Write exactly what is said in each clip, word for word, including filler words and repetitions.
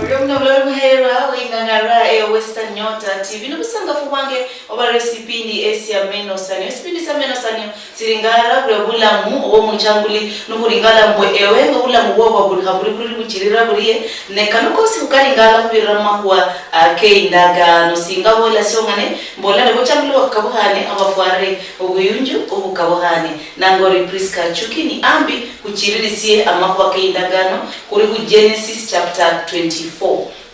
Orio muno buloli muherwa weing'ang'ara eya Western Nyota T V, nobusangafu bwange obarera esipindi esia Menosanio. Esipindi sia Menosanio siringara buli bulamu obwomuchanguli, noburingala mbwe ewe nga obulamu bwao bwabulikha buli buli buchirira burie, ne kano kosi bukaringala khubirira mumakhuwa, ah, keindagano. Singa bola siong'ane, mbola ne bochanguli bakabukhane, abafwarire obuyunju obukabukhane. Nangori Prisca Chukini, ambi khuchiririsie amakhuwa keindagano khuli khu Genesis chapter twenty-four.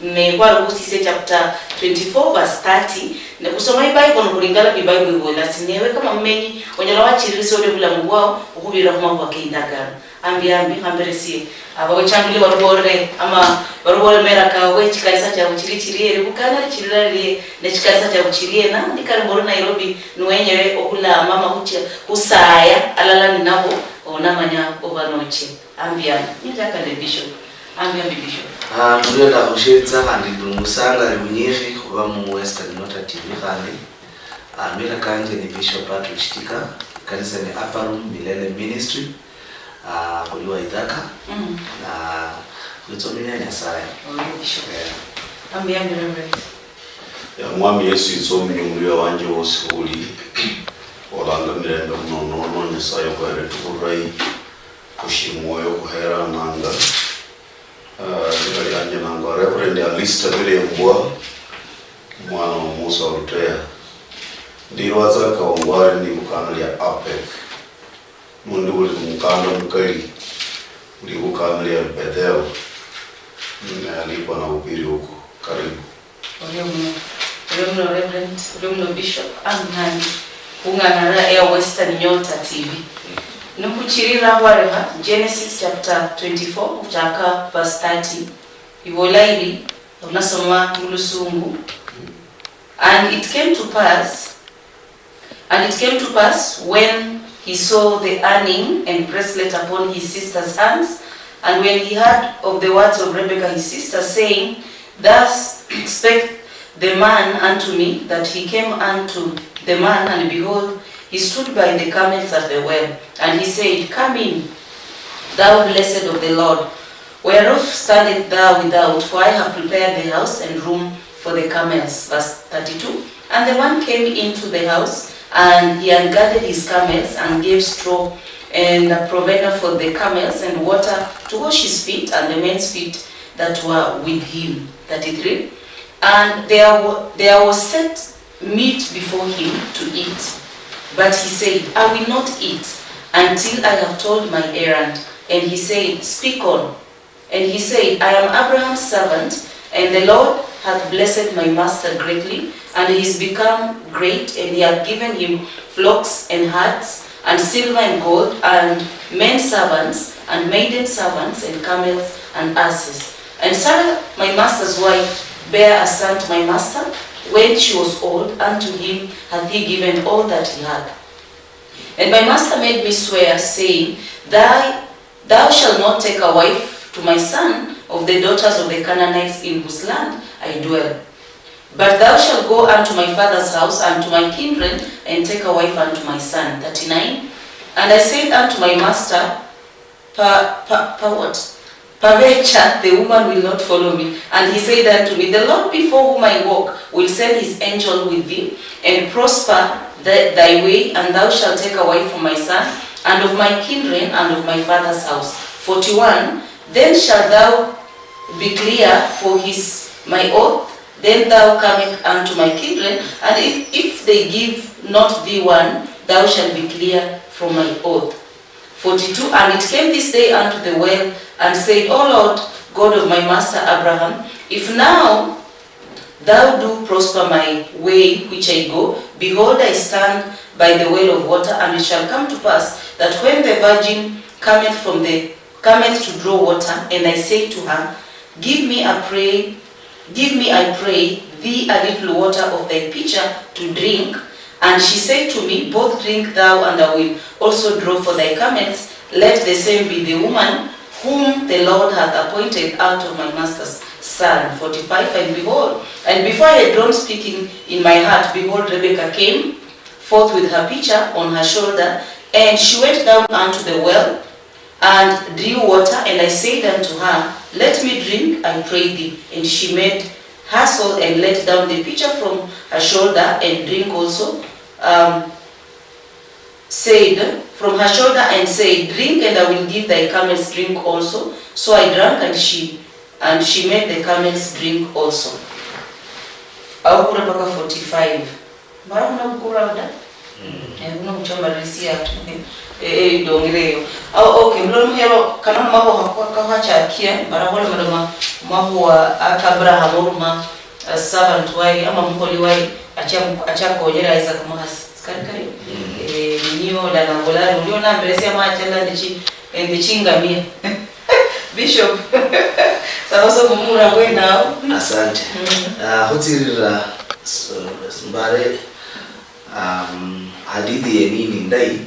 Ne khwali khusisie chapter twenty-four verse thirty. Ne khusoma iBible nikhulingala bia iBible ibola, sinewe kama mumenyi onyala wachiririsia orio bulamu bwao okhubirira khumakhuwa keindagano. Ambi ambi khamberesie abawechanguli barubolere ama barubolere mera kawe, chikanisa chiabu chiri chirie, libukana lichirira lirie, ne chikanisa chiabu chirie na nikali mbori Nairobi, niwenyere okhulama ama khuchia khusaya alala ninabo, onamanya oba noche. Ambi ambi, ninjakane Bishop. Ambi ambi Bishop. Ah, murio ndakhusheritsa khandi ndi musangale bunyikhi khuba mu Western Nyota T V khandi. Ah, mera kanje ni Bishop Patrick Chitika, ikanisa ni Upper Room Milele Ministry, ah, khuli Waithaka. Mm. Na khwitsomia Nyasaye. Orio Bishop. Yeah. Ambi ambi Reverend. Ya Mwami Yesu, itsominye omuluya wanje wosi uli, olanga mirembe muno nono, Nyasaye okhuhere etukhu lulayi, khushimwoyo khuherananga. Ah, lira lianje nangwa Reverend Alistair Birembwa, mwana wa Musa Oluteya. Ndi lwatsa Kawangware, ndi bukana lia APEC. Nundi uli mukanda mukali, uli bukana lia Bethel. Nalikuwa na ubiri huko. Karibu. Orio muno, orio muno Reverend, orio muno Bishop, ambi khandi khung'ang'ara eya Western Nyota T V. Nikhuchirira khwarekha Genesis chapter twenty-four, khuchaka verse thirty. Ibola iri, unasoma mulusungu. And it came to pass And it came to pass, when he saw the earring and bracelet upon his sister's hands, and when he heard of the words of Rebekah his sister, saying, Thus spake the man unto me, that he came unto the man, and behold, he stood by the camels at the well. And he said, Come in, thou blessed of the Lord, whereof standest thou without? For I have prepared the house and room for the camels. Verse thirty-two. And the man came into the house, and he ungirded his camels, and gave straw and a provender for the camels, and water to wash his feet, and the men's feet that were with him. Thirty-three. And there wa-, there was set meat before him to eat. But he said, I will not eat until I have told my errand. And he said, Speak on. And he said, I am Abraham's servant, and the Lord hath blessed my master greatly, and he is become great, and he hath given him flocks and herds, and silver and gold, and men servants, and maiden servants, and camels, and asses. And Sarah my master's wife bare a son to my master, when she was old, unto him hath he given all that he had. And my master made me swear, saying, Thy Thou shalt not take a wife to my son of the daughters of the Canaanites in whose land I dwell. But thou shalt go unto my father's house and to my kindred, and take a wife unto my son. Thirty-nine. And I said unto my master, Pa, pa, pa what? Pavecha, the woman will not follow me. And he said unto me, The Lord before whom I walk will send his angel with thee, and prosper th-, thy way, and thou shalt take a wife for my son, and of my kindred, and of my father's house. Forty-one. Then shalt thou be clear for his, my oath, then thou comest unto my kindred, and if, if they give not thee one, thou shalt be clear from my oath. Forty-two. And it came this day unto the well, and said, O Lord God of my master Abraham, if now thou do prosper my way which I go, behold, I stand by the well of water, and it shall come to pass that when the virgin cometh from the cometh to draw water, and I say to her, Give me, I pray, Give me, I pray thee, a little water of thy pitcher to drink. And she said to me, Both drink thou, and I will also draw for thy comets. Let the same be the woman whom the Lord hath appointed out of my master's son. Forty-five. And behold, and before I had drawn speaking in my heart, behold, Rebekah came forth with her pitcher on her shoulder, and she went down unto the well, and drew water, and I said unto her, "Let me drink, I pray thee." And she made her soul and let down the pitcher from her shoulder and drink also. Um, said, from her shoulder and said, "Drink, and I will give thy camels drink also." So I drank, and she, and she made the camels drink also. Aukura mpaka forty-five. Mara kuna mkura uda? Eh, kuna mchoma risi ya tu. Eh, eh, idongire yo. Au, okay, mlo muhero, kana mabo kakwachakia, mara hole madoma, mabo wa Abraham oruma, a servant waye, ama muholi waye, acha, acha konyera Isaac muhasi. Kari kari. Eh, niyo la nangola, ulio na mbelesi ama achala ndichi, ndichi ngamia. Bishop. Sawa sawa, mumura bwena. Asante. Ah, khutsirira s-, mbare, um, hadithi yenini ndai,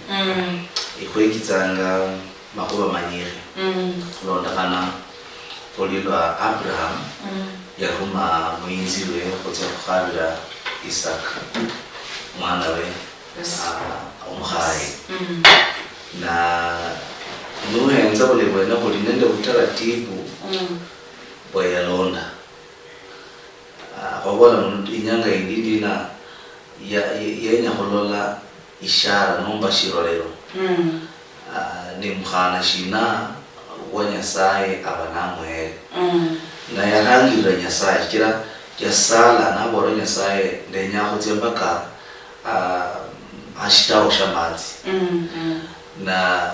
ikhwekitsanga makhuba manyikhi. Khulondokhana khuli lwa Abraham yaruma muyinzi we khutsia khukhavira Isaka mwana we, ah, omukhaye. Na nuhenza buli bwene khuli nende butaratibu bwa yalonda. Ah, khwabola mundu inyanga yindi ndina ya-, ye-, yenya khulola ishara nomba shirolero. Ah, ni mukhana shina wa Nyasaye aba namuhere. Na yarangirira Nyasaye, shichira yasala nabola Nyasaye, "Ndenya khutsia mpaka, ah, hashitao shamatsi." Na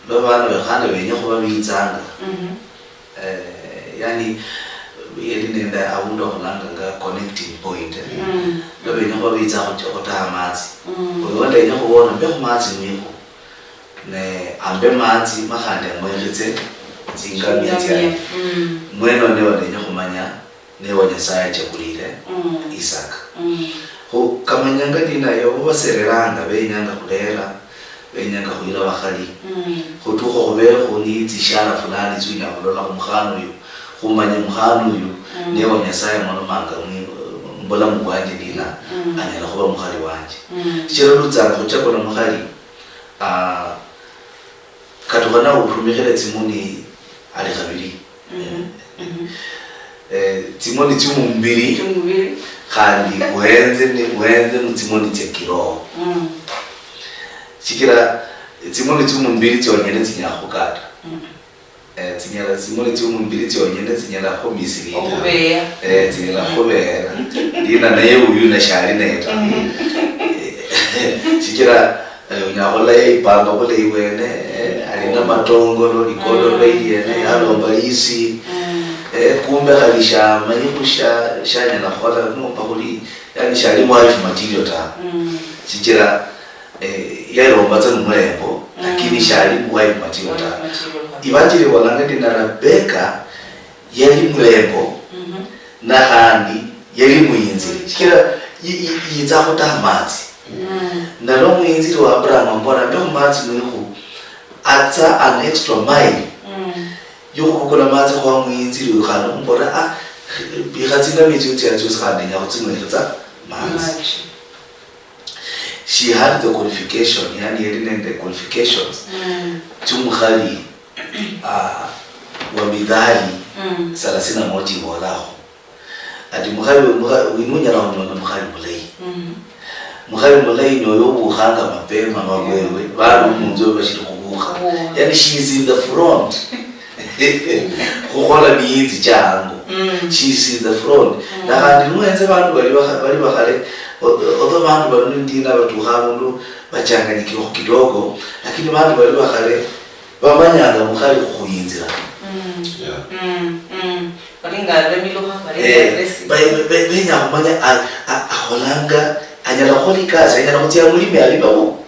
lwa bana bekhana benya khuba bitsanga, eh, yani, yali nende abundu akhulanganga connecting point, eh. Lwa benya khuba bitsa khuta-, khutaha amatsi. Oyo ndenya khubona mbe khumatsi mwikhu, ne ambe matsi makhandi amwekhitse tsingamia tsianje. Mweno niwe ndenya khumanya ne wa Nyasaye achakulire Isaka. Khu kamanyanga ndina yabo basereranga, benyanga khulera, benyanga khuyira bakhali. Khutukha khubekho ni tsishara fulani tsiunya khulola khumukhana uyu, khumanya mukhana uyu ne wa Nyasaye amulomanga mwi-, mubulamu bwanje ndina, anyala khuba mukhali wanje. Shichira lutsanga khuchakula mukhali, ah, katukhana urumikhire tsimoni ali khabili. Eh, tsimoni tsiomumubili, khandi uhenze ni, uhenze mu tsimoni tsia kiroho. Shichira tsimoni tsiomumubili tsionyene tsinyala khukata. Eh, tsinyala, tsimoni tsiomumubili tsionyene tsinyala khumisirira. Eh, tsinyala khubeera. Ndina naye uyu nashali naye ta. Shichira Eh, unyala khulaya ipamba bulayi bwene, eh, ali namatongolo, likondolo iliene, yalomba lisi. Eh, kumbe khali shamanyi khu sha-, shanyala khukhola nomba khuli, yani shali wife material ta. Shichira, eh, yalomba tsa nomulembo, lakini shali wife material ta. Ivanjili ibolanga ndina Rebecca yali murembo, na khandi yali muyinzili. Shichira yi-, yi-, yitsa khutaha matsi. Nalo muyinzili wa Abraham ambola, "Mbe khumatsi mwikhu," atsa an extra mile yokhubukula matsi khwa muyinzili uyu khandi khumbola, "Ah, bikha tsingamia tsio tsia tsiosi khandi ndenya khutsinwelitsa matsi." She had the qualification, yani yali nende qualifications tsiomukhali, ah, wa Mithali thelathini na moja ibolakho. Ati mukhali, mukha-, wina unyala khunyola mukhali mulayi? Mukhali mulayi noyo obukhanga mapema mabwewe, bana munzu bashili khubukha. Yani she is in the front. Khukhola miyinzi cha ango. She is in the front. Na khandi nuhenze bandu bali bakha-, bali bakhale, o-, o-, although bandu bano ndina batukha abundu bachanganyikilekho kidogo, lakini bandu bali bakhale bamanyanga mukhali khukhuyinzila. Yeah. Balinga abemilukha, balinga Eh, aggressive. Be-, be-, be-, benya khumanya a-, a-, akholanga, anyala khukhola ikasi, anyala khutsia mulimi alimewo.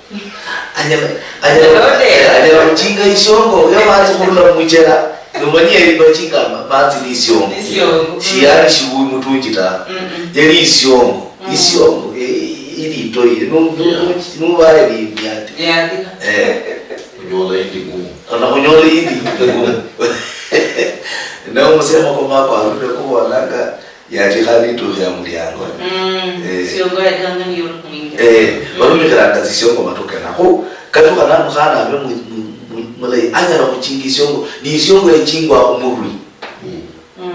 Anyala, anyala, Lord. Eh, anyala khuchinga isiongo, ya matsi khurula mumuchera, nomanyia bachinga ma-, matsi ni isiongo. Isiongo. Shiyali shibuyi mutunji ta. Yali isiongo. Isiongo, eh, ili itoi, nu-, nu-, Yeah. nu-, nubaye ni miati. Miati. Eh. Khunyola indi ngumu. Ona khunyola indi ngumu. Ne omusemo kwa mako arule kubolanga, yati khali itukhi ya muliango. Eh. Siongo yatanga niyo ori khumwingira. Eh, barumikhiranga tsisiongo matukana. Kho, katukha na mukhana abe mu-, mu-, mu-, mulayi, anyala khuchinga isiongo. Ni isiongo yachingwa khumurwi.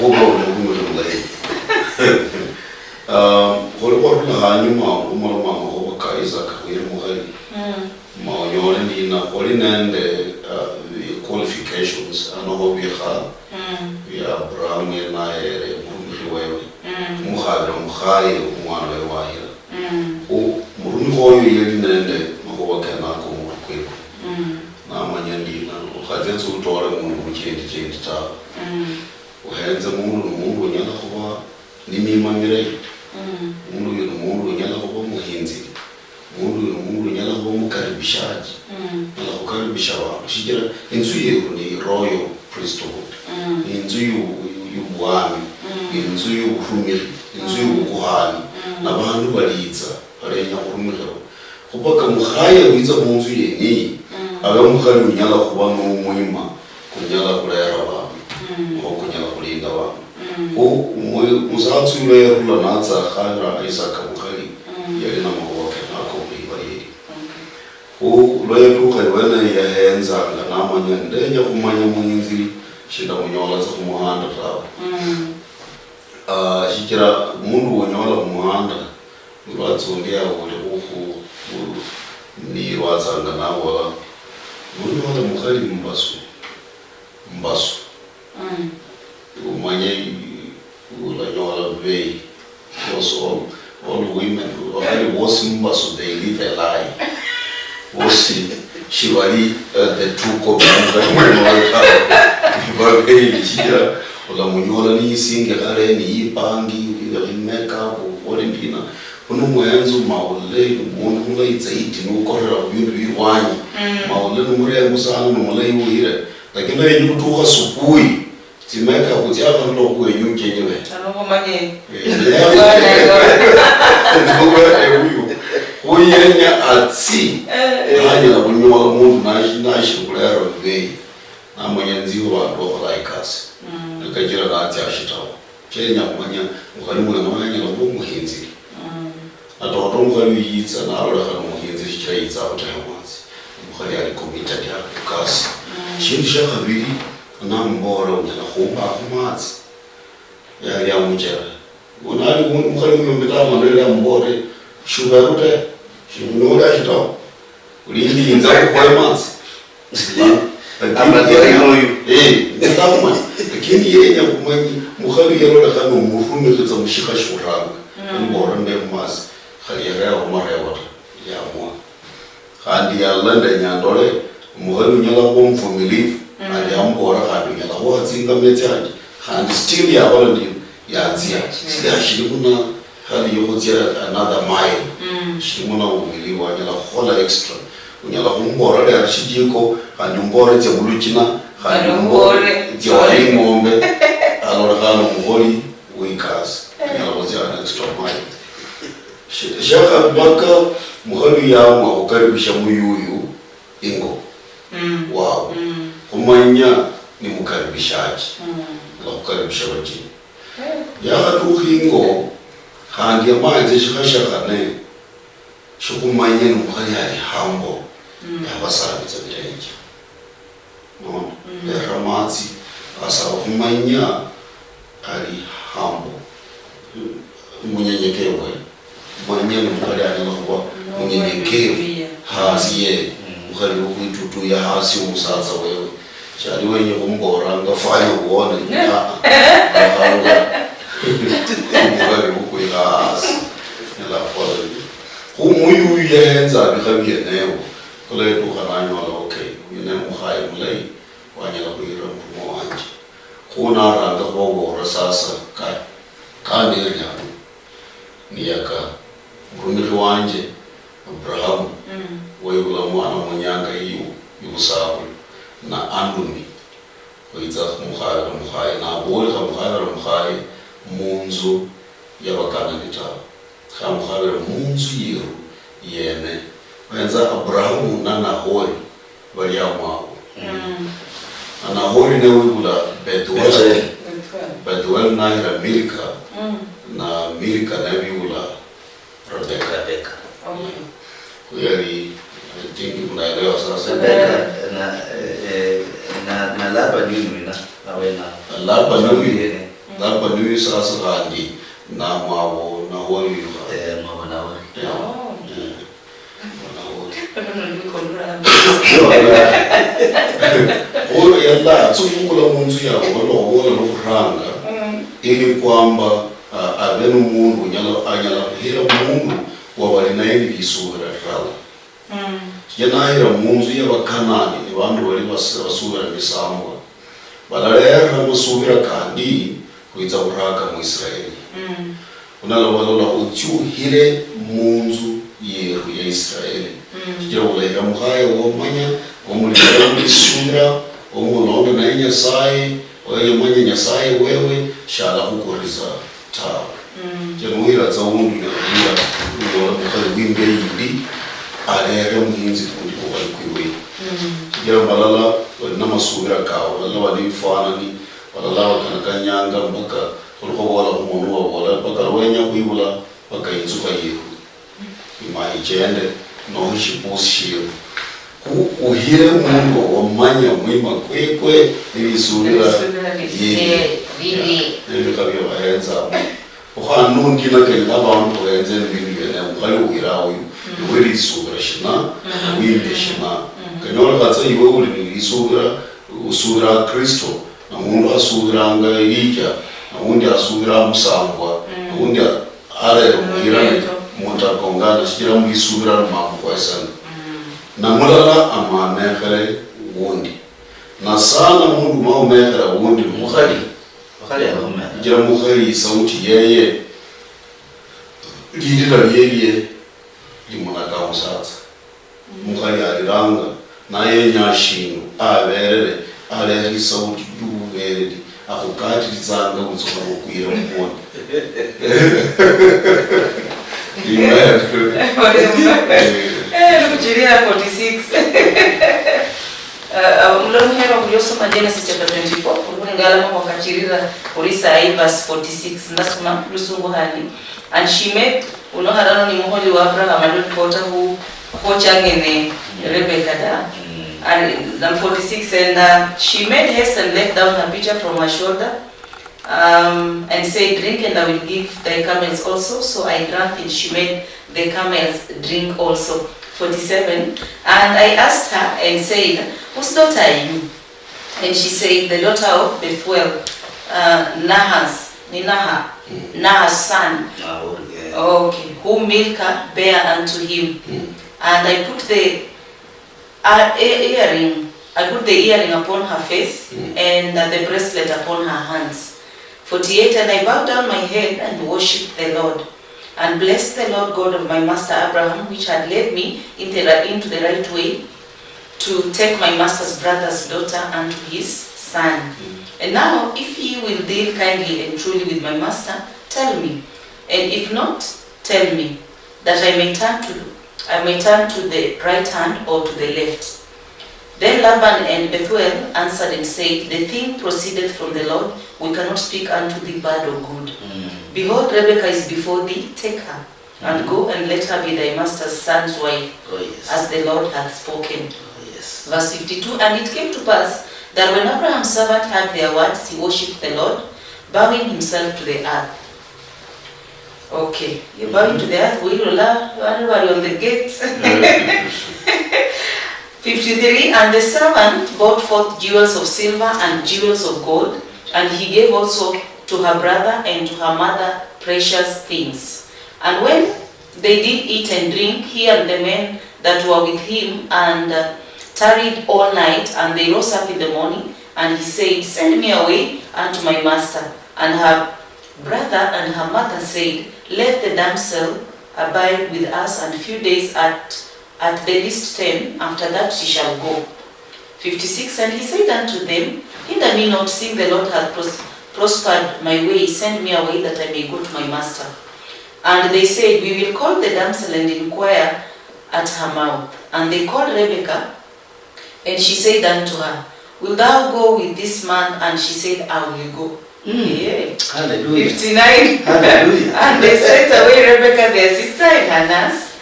Khuba omurumikhire mulayi. Um, khuli khwarula hanyuma, okhumala makhuwa ka Isaac khuyira mukhali. Mm. Ma onyole ndina, khuli nende, uh, qualifications, ano khubikha, mm, bia Abraham yena nahere murumikhi wewe. Mm. Khumukhabira omukhaye omwana wewe wahira. Mm. Khu murumikhi oyo yali nende makhuwa kenako mumurwe kwekwe. Mm. Namanya ndina, okhatsia tsa utole mundu muchendi chendi tawe. Mm. Ohenze mundu ni mundu onyala khuba ni mima milayi. Mm. Mundu uyu ni mundu unyala khuba muhinzi. Mundu uyu ni mundu unyala khuba mukaribishaji. Mm. Anyala khukaribisha bandu. Shichira inzu yeru ni royal priesthood. Mm. Ni inzu yu-, yu-, yubwami. Mm. Inzu yuburumiri. Inzu, mm, yubukuhani. Mm. Na bandu balitsa, balenya khurumikhirwa. Khupaka mukhaye witsa munzu yeniyi, mm, abe omukhali unyala khuba nomwima kunyala khulera bandu. Mm. Kho umu-, musatsa uyo yarula natsa akhavira Isaka mukhali, yali na makhuva kenako mwiva lili. Kho lwa yatukha iweneyo yahenzanga namanya, ndenya khumanya muhinzi shindamunyola tsa khumuhanda tawe. Ah, shichira mundu wonyola khumuhanda, nilwatsa undi avole khu, khu, khu, nilwatsanga navola, nonyola mukhali mumbasu, mumbasu. Umanye ulanyola vuveyi. Because all, all women, vakhali vosi mumbasu, they live a lie. Vosi shivali, uh, the true copy. Vaveyi, shichira ulamunyola niyisinge khale, niyipangi, uli makeup, uli ndina. Khuno mwenzu maule, mundu mulayi zaidi, nukorera khu vindu vilwanyi. Maule ni murembo sana, ni mulayi uhire. Lakini lwa yenyi khutukha subuhi, tsi makeup tsiakharula khwenyu chenyewe. Anokhomanye. Eh, ne- Nobe uyu. Khuyenya atsi. Nanyala khunyola mundu nashi-, nashiri khulera vuveyi. Namanya nziwo vandu vakhola ikasi. Nakachira natsia ashitawo. Chenya khumanya mukhali mwenoyo anyala khuva omuhinziri. Na toto omukhali uyu yitsa nalolekhana omuhinziri shichira yitsa khuteha amatsi. Omukhali ali committed ali khukasi. Shindu shia khaviri, namubola unyala khumbakho matsi. Yali amuchera. Uno ali mu-, mukhali uno mbitamano yali amubola, "Shuberu te, shimunyole ashitawo. Ulindi yinza khukhoya matsi." Amatsi ali noyo. Eh, ndamanya. Lakini yenya khumanya, mukhali yalolekhana omurumikhitsa mushikha shiuranga. Ambola mbe mumatsi. Khali yarewa marewa ta. Yamwa. Khandi yalola ndenya ndole, omukhali unyala khuba omuvumilivu, khandi yamubola, "Khandi unyala khuha tsingame tsianje." Khandi still yakhola ndio, yatsia. Sili ashili muna hali yokhutsia another mile. Shili muna uvumilivu, anyala khukhola extra. Unyala khumubola, "Lera shijiko," khandi umuboole, "Tsia mulukina," khandi umuboole, "Tsia wali ing'ombe." Alolekhana omukholi wikasi. Anyala khutsia an extra mile. Shi-, shiakhavaka mukhali uyu yamwa khukaribisha muyuyu ingo wavo. Khumanya ni mukaribishaji. Alakhukaribisha vajeni. Yakhatukha ingo, khandi yamanya tsa shikha shia khane, shikhumanya ni mukhali ali humble, yavasavitsa vilenje. Nono, lera matsi, asava khumanya ali humble, munyenyekevu. Manya ni mukhali anyala khuva munyenyekevu hasi ye, mukhali wokhwitutuya hasi omusatsa wewe. Shali wenye khumbolanga fanya uone, ah, ah, akhanga mukhali wokhwikha hasi, nyala khukhola ndi. Khu muyu uyu yahenza avikha vienevo, khula yatukha nanyola, okay, uyu ne mukhaye mulayi, wanyala khuyira murumo wanje. Khu naranga khuvavolera sasa ka, ka neri ano, niyaka murumikhi wanje Abrahamu, wayivula mwana munyanga yiu, yivusakhulu, na Andumi, khwitsa khumukhavira mukhaye, navolikha mukhavira mukhaye munzu ya Vakanani tawe. Khamukhavire munzu yeru yene. Wenza Abrahamu na Nahori vali amwavo. Na Nahori ne wivula Bethuel. Bethuel. Bethuel nahira Milka, na Milka ne vivula Rebeka. Rebeka. Khuyali, I think munaelewa sasa. Rebeka na, eh, eh, na, na Laban ni mwina, awena. Laban ni mwina. Laban ni sasa khandi na mwavo Nahori yuha. Eh, mwavo Nahori. Yeah. Oh. Yeah. Mwavo Nahori. Khulwo yala tsuvukula munzu yavo, valovola nokhuranga, ili kwamba, ah, ave nomundu unyala, anyala khuhira mundu wavali naye ni lisuvira lilala. Shichira nahira munzu ya Vakanani, ni vandu vali vas-, vasuvira misambwa. Valalera masuvira kandi khwitsa khuraka mu Israeli. Unalova lola utsi uhire munzu yeru ya Israeli. Shichira ulahira mukhaye womanya, wamulira mwisuvira, wamulonda naye Nyasaye, oyo yamanya Nyasaye wewe, shalakhukuriza tawe. Shichira nuhira tsa omundu unyala khuyira, unyola mukhali wimbi yindi, alere muhinzi kundi kukhali kwiwe. Shichira valala vali namasuvira kawo, valala vali vifanani, Balala bakanakanyanga mpaka olikhubola khumundu wabola, mpaka lwenya khwibula, mpaka inzukha yeru. Ima ichende, noho shipusi shiru. Khu uhire mundu wamanya mwima kwekwe, nilisubira lili. Nibikha biobahenza. Okhandi nundi nakenya abandu bahenze ebindu biene, mukhali uhira uyu, niwe lisubira shina, wimbe shina. Kanyolekha tsa iwe uli nilisubira, usubira Kristo, na mundu asubiranga Elija, na undi asubira musambwa, na undi a-, arera muhira ne mutagongana, shichira mwisubira ni mambo khwesana. Na mulala amamekhele wundi. Na sana mundu maumekhela wundi ni mukhali. Mukhali akhumekha. Shichira mukhali isauti yeye, lilira lielie limunaka musatsa. Mukhali aliranga, nayenya shindu, aberere, alera isauti yubereri, akhukatilitsanga butsukha nokwira mumoni. Amen. Eh, Lukuchirira forty-six. Uh, uh, mulo muhero khuli osoma Genesis chapter twenty-four, khuli khulingala mwa khwakachirira khuli sayi verse forty-six. Ndasoma Lusungu khandi. And she made, uno harano ni muholi wa Abraham, alio reporter who, who changene Rebecca da. And, and forty-six, and, uh, she made haste and let down her pitcher from her shoulder, um, and said, "Drink, and I will give thy camels also." So I drank, and she made the camels drink also. Forty-seven, and I asked her and said, "Whose daughter are you?" And she said, "The daughter of Bethuel, uh, Nahas, ni Naha, Naha's son." Okay. "Whom Milcah bare unto him." And I put the, uh, e-, earring, I put the earring upon her face, and, uh, the bracelet upon her hands. Forty-eight, and I bowed down my head and worshipped the Lord, and blessed the Lord God of my master Abraham, which had led me in the ri-, into the right way to take my master's brother's daughter unto his son. And now, if ye will deal kindly and truly with my master, tell me, and if not, tell me, that I may turn to, I may turn to the right hand or to the left. Then Laban and Bethuel answered and said, "The thing proceedeth from the Lord, we cannot speak unto thee bad or good. Behold, Rebekah is before thee, take her, and go and let her be thy master's son's wife, as the Lord hath spoken." Verse fifty-two, and it came to pass that when Abraham's servant heard their words, he worshipped the Lord, bowing himself to the earth. Okay, you bowing to the earth, we will allow everybody on the gates. Fifty-three, and the servant brought forth jewels of silver and jewels of gold, and he gave also to her brother and to her mother precious things. And when they did eat and drink, he and the men that were with him, and, uh, tarried all night, and they rose up in the morning, and he said, "Send me away unto my master." And her brother and her mother said, "Let the damsel abide with us and few days, at, at the least ten, after that she shall go." Fifty-six, and he said unto them, "Hinder me not, seeing the Lord hath pros-, prospered my way, send me away that I may go to my master." And they said, "We will call the damsel and inquire at her mouth." And they called Rebekah, and she said unto her, "Wilt thou go with this man?" And she said, "I will go. Mm. Yeah. Hallelujah. Fifty-nine. Hallelujah. And they sent away Rebekah their sister and her nurse.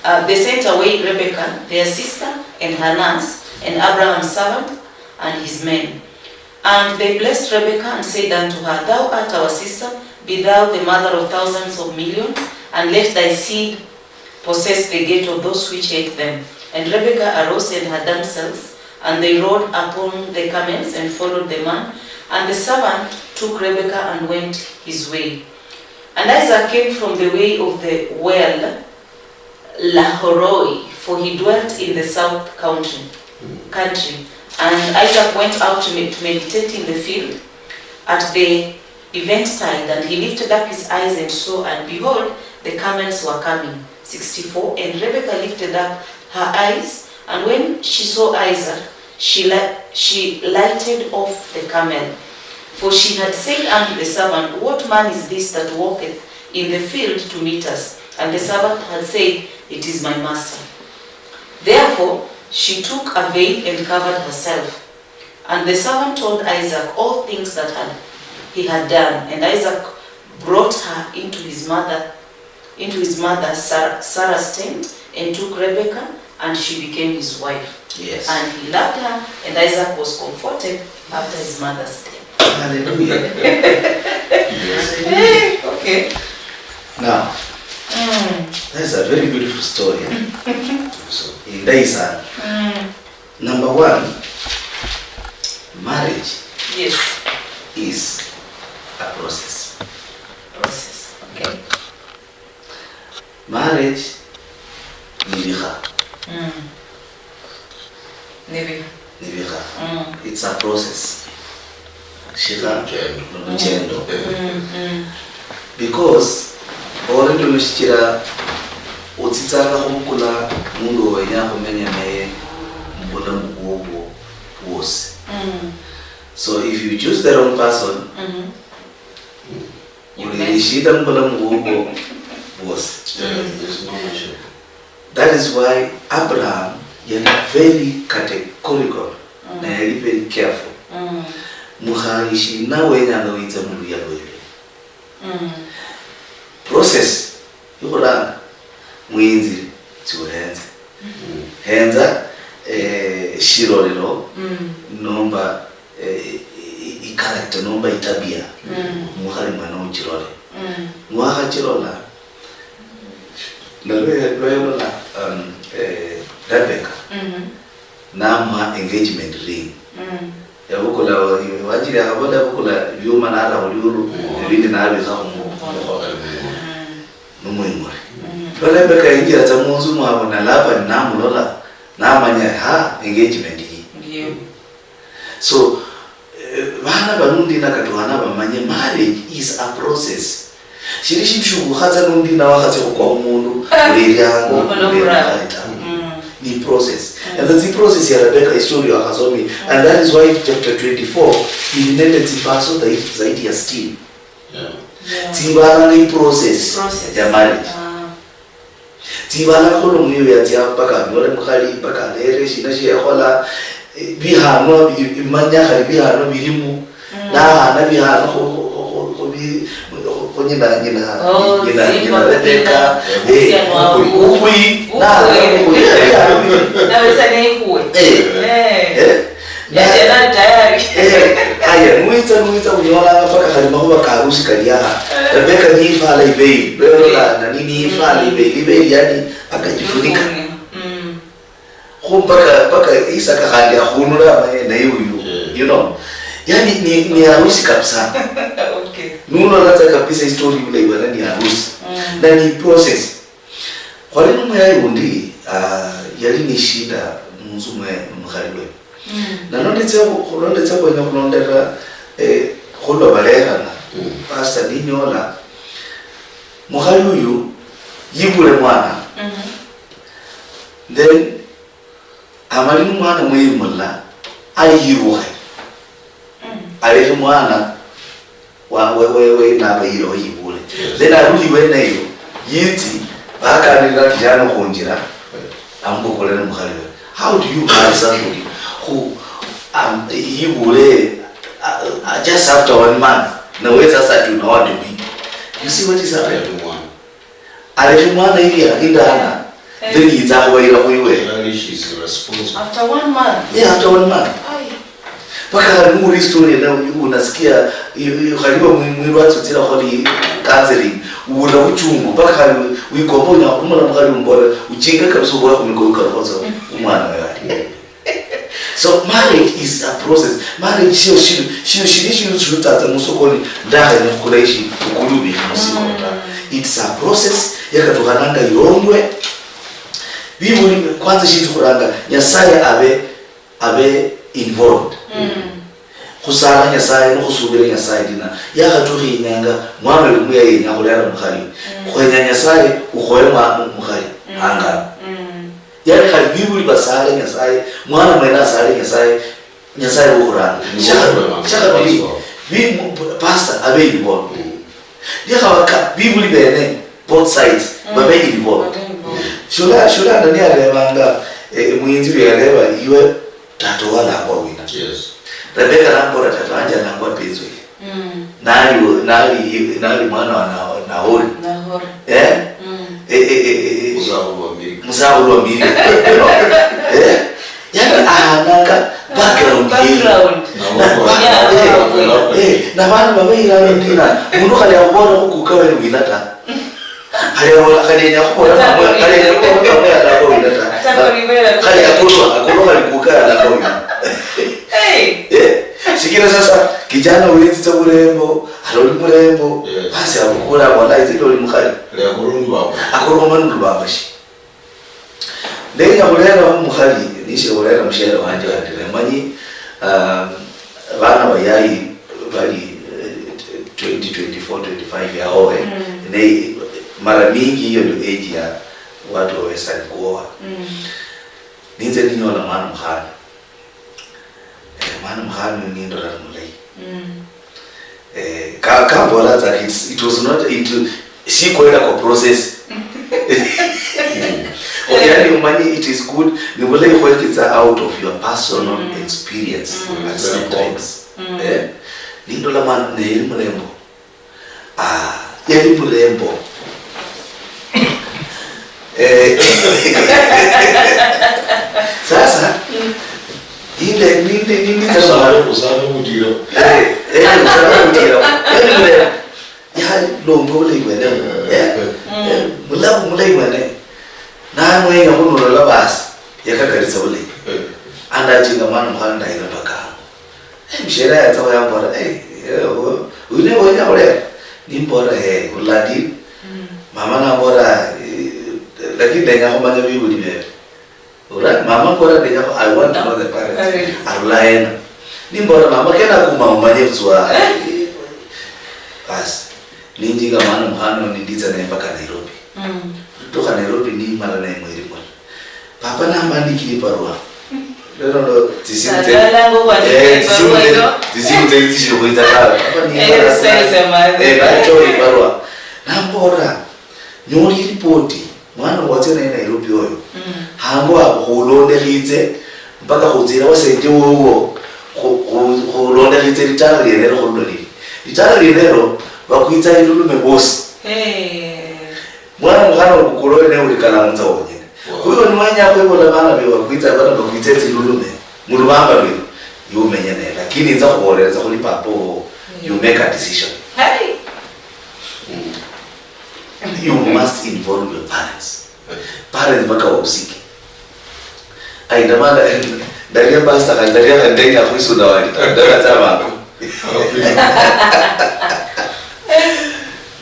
Uh, they sent away Rebekah their sister and her nurse, and Abraham's servant and his men. And they blessed Rebekah and said unto her, "Thou art our sister, be thou the mother of thousands of millions, and let thy seed possess the gate of those which hate them." And Rebekah arose and her damsels, and they rode upon the camels and followed the man. And the servant took Rebekah and went his way. And Isaac came from the way of the well Lahoroi, for he dwelt in the south country, country. And Isaac went out to me-, to meditate in the field at the event tide, and he lifted up his eyes and saw, and behold, the camels were coming. Sixty-four, and Rebekah lifted up her eyes, and when she saw Isaac, she li-, she lighted off the camel. For she had said unto the servant, "What man is this that walketh in the field to meet us?" And the servant had said, "It is my master." Therefore she took a veil and covered herself. And the servant told Isaac all things that had, he had done. And Isaac brought her into his mother, into his mother Sarah, Sarah's tent, and took Rebekah, and she became his wife. Yes. And he loved her, and Isaac was comforted after his mother's death. Hallelujah. Hey, okay. Now, mm, that's a very beautiful story. So, in Daisang, mm. Number one, marriage, yes, is a process. Process, okay. Marriage ni bikha. Mm. Ni bikha. Ni bikha. Mm. It's a process. Shikha. Luchendo. Luchendo. Mm, mm. Because already noshichira utsitsanga khubukula mundu wenya khumenya naye mubulamu bwobwo bwosi. Mm. So if you choose the wrong person, mm-hmm, uli ni shida mubulamu bwobwo bwosi. Yeah, there's no mention. That is why Abraham yali very categorical, mm, na yali very careful. Mm. Mukhayi shina wenyanga witse muluya lwebe? Mm. Process yokhuranga, mwinzire tsiuhenze. Mm. Henza, eh, shirorero, mm, nomba, eh, i, i, i character nomba itabia, mm, mukhali mwene uchirore. Mm. Niwakhachirola, nalwe-, lwelola, um, eh, Rebecca, mhm, namuha engagement ring. Mm. Yabukula, wanjiri akhabola yabukula ebyuma nara khuliuru, mm, ebindi nabikha khu mu-, mm, mukhono. Mm. Numwing'ule. Mm. Lwa Rebecca yinjira tsa munzu mwabona Laban namulola, namanya, ha, engagement iyi. Ndio. So, eh, bana bano ndina katuhana bamanye marriage is a process. Shili shindu shubukhatsa nundi na wakhatsia khukwa khumundu, ah, uleriango, uleriango ta. Mm. Ni process. Mm. And that's the process ya Rebecca, history ya Khazomi. Mm. And that is why chapter twenty-four ili nende tsipaso zaidi, zaidi ya sitini. Yeah. Yeah. Tsibalanga i process, process, ya marriage. Ah. Tsibala khulungu iyo yatsia mpaka anyole mukhali, mpaka alere, shina shiekhola, eh, bihanwa bi-, imanya khali bihanwa bilimu, mm, nahana bihanwa khu, khu, khu, khu bi-, khu, khu nyina, nyina, oh, nyina, simba, nyina Rebecca, eh, ukhwi, ukhwi, nahana ukhwi, eh, bihanwa bili. Naweza ni ikhuwe. Eh. Eh. Eh. Yaani, na-, tayari. Eh, haya, nuwitsa, nuwitsa, unyolanga mpaka khali makhuwa ka harusi kali aha. Eh. Rebecca niyifala iveil, lwelo la, eh, nani niyifala, mm, iveil, iveil, yani, akajifunika. Mm. Khu mpaka, mpaka Isaka khandi akhunula amaye naye uyu, eh, you know. Yani, ni, ni harusi kabisa. Okay. Nulola tsa kabisa history yula iwana ni harusi. Mm. Na ni process. Khwali numuyayi wundi, ah, yali ni shida munzu mwe numukhali we. Mm. Nano nditsia khu-, khulo-, nditsia khwenya khulondera, eh, khulwa balekhana. Mm. Pastor, ninyola mukhali uyu yibule mwana. Mhm. Then amali ni mwana mweri mulala, ayirukhe. Mm. Alekhe mwana wa, we, we, we, nabayireho yibule. Yes. Then aruli weneyo, yitsi, bakanirira ati, "Jana khunjira, amubukule ni mukhali we." How do you marry somebody who, um, yibule, uh, uh, just after one month? Na we sasa ati unaoa bibi. You see what is happening? Alekhe mwana. Alekhe mwana ili alindana, eh, then yitsa khubayira khwiwe. Yaani, she's responsible. After one month? Yeah, after one month. Aye. Mpaka khali nuwulira story ene, unasikia, i-, i-, khali iwe mwi-, mwirwatsi utsira khukhola counseling, uwulira vuchungu, mpaka khali wi-, wikomba unyala khumula mukhali umbola, uchinge kabisa uboye khumikoyo kali khotsa, mm, umwana oyo ali. So marriage is a process. Marriage sio shindu, sio shili shindu shutsatsa musokoni, ndakhanya khukula ishi, ukuli ubikhe musiko ta. Mm. It's a process, yakatukhananga ilondwe. Bibuli, kwanza shindu khuranga, Nyasaye abe, abe involved. Mm. Khusala Nyasaye, nikhusubira Nyasaye dina. Yakhatukha inyanga, mwana uyu muya yenya khulera mukhali. Mm. Khwenya Nyasaye, ukhoye mwa-, mukhali. Mm. Angala. Mm. Yani khali bibuli basale Nyasaye, mwana mwene asale Nyasaye, Nyasaye wokhuranga. Mm. Shakha-, shakhabili, bi-, mu-, pastor abe involved. Mm. Liakhaba ka-, bibuli bene, both sides, mm, babe involved. Babe involved. Shula-, Shulanda niyarebanga, eh, mwinzi yareba, "Iwe tata walangwa wina?" Yes. Rebeka nambora, "Tata wanje alangwa Penieli." Mm. Nali, nali, nali mwana wa Na-, Nahori. Nahori. Eh? Mm. Eh, eh, eh, eh, eh. Musakhulu wa Milika. Musakhulu wa Milika. Eh? Yani, ahananga background yeye. Background. Na, yeah, background. Eh, eh, na bana baba irani ndina. Mundu khali akhubola khukuka wali wina ta. Khali abola, khali enya khubola namwe, khali enya khubola namwe alako wina ta. Khali akulwa, akulwa khali kuka alako wina. Hey. Eh? Sikira sasa, kijana wenzitsa murembo, aloli murembo, yes, basi abukula, abola, "Izi ndoli mukhali." Akuruma nulubambashi. Ndenya khulera omukhali, nishe khulera mushere wanje wandira. Manyi, um, bana bayayi bali, eh, twenty, twenty-four, twenty-five yahowe. Mm. Ne mara mingi hiyo ndio age ya watu wa Western kuoa. Mm. Ninze ninyola mwana mukhana. Eh, mwana mukhana uyu nindola ni mulayi. Mm. Eh, ka-, kambola tsa, it's, it was not, it, sikwenda kwa process. Yani, umanyi, it is good, ni bulayi khwekitsa out of your personal, mm, experience, mm, at some times. Mm. Eh, nindola mwana, naye yali murembo. Ah, yali murembo. Eh, sasa, mm, ninde, ninde, ninde, usana, usana mutiro. Eh, eh, usana mutiro. Yali murembo. Yalomba bulayi bwene. Eh, mm, eh, mulabu mulayi bwene. Namwenya khunolola basi, yakakalitsa bulayi. Eh. Andachinga mwana mukhana ndayira mpaka hango. Eh, mushere yatsa yambola, "Eh, eh, uyu niwe wenya khulera?" Nimbola, "Eh, khurula ndina?" Mm. Mama nambola, "Eh, lakini ndenya khumanya bibuli bebe." Ura, mama mbola, "Ndenya khu-, I want to know the parents." Parents. Arula hena? Nimbola, "Mama, kena kuma umanye butswa." Basi, ninjinga mwana mukhana uyu ninditsa naye mpaka Nairobi. Mm. Tukha Nairobi nimala naye mweri mulala. Papa nambandikira ibarua. Lero ndo tsisimu tse-, eh, tsisimu tse-, tsisimu tse-, tsishiri khwitsa tawe. Papa ni eh, ibarua sasa, eh, nachola ibarua. Nambola, "Nyoli ripoti, mwana watsia naye Nairobi oyo. Mm. Hango abo khulondekhitse, mpaka khutsira wasente wowo, khu-, khu-, khulondekhitse litala lienelo khululoli. Litala lienelo, bakwitsa ilulume bosi." Eh. Mwana mukhana obukula oyo ne ulikala munza wonyene. Wow. Khuyo niwenya khwebola bana bewe bakwitsa, bana bakwitsa etsilulume, mulubamba lwewe, iwe umenye naye. Lakini inza khubolela tsa khuli papa wowo, you make a decision. Hey. Mm. You must involve your parents. Parents mpaka wahusike. Ai, ndamana, ndalia pasta, ndalia ndenya khwisuna wali. Ndala tsa bako.